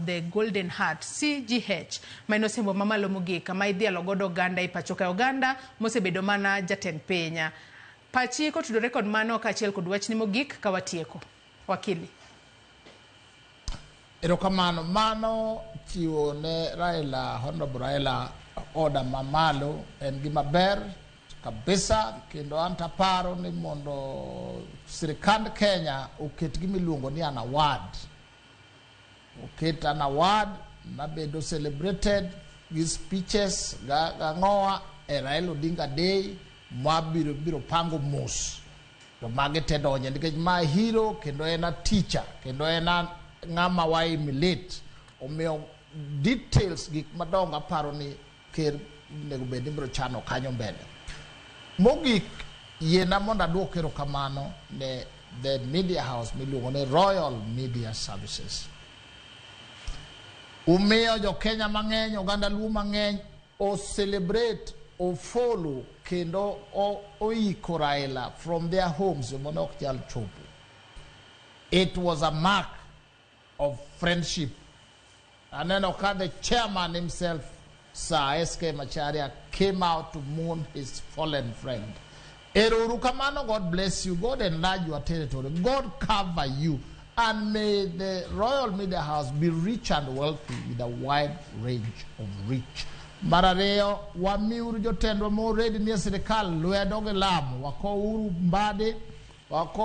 the Golden Heart CGH ma en osimbo mamalo mogik ma idhialo godo oganda e pacho ka oganda mosebedo mana jatend piny. Pachi kotudore kod mano kaachiel kod wachni mogik ka watieko. Wakili. Erokamano. Mano chiwo ne Raila, Honorable Raila order mamalo en gima ber kabisa kendo an taparo ni mondo sirikand Kenya oket gima iluongo ni an award. Oket an award mabedo celebrated gi speeches gang'owa e Raila Odinga Day mabiro biro pango mos to magi te donje nikech ma hero kendo en a teacher kendo en a ng'ama wa emulate omiyo details gik madongo aparo ni ker onego bed ni biro chano kanyo mbele. Mogik yiena mondo aduok erokamano ne the media house miluongo ni Royal Media Services. Umiyo jo Kenya mang'eny, oganda Luo mang'eny o celebrate, o follow kendo oiko Raila from their homes joma ne ok nyal chopo. It was a mark of friendship. Aneno ka the chairman himself, Sir SK Macharia, came out to mourn his fallen friend. Ero uru kamano, God bless you. God enlarge your territory. God cover you. And may the Royal Media House be rich and wealthy with a wide range of reach. Mar ariyo, wamiuru jotendwa ma already nie sirikal lwedo gi lamo. Wakouru Mbadi, wako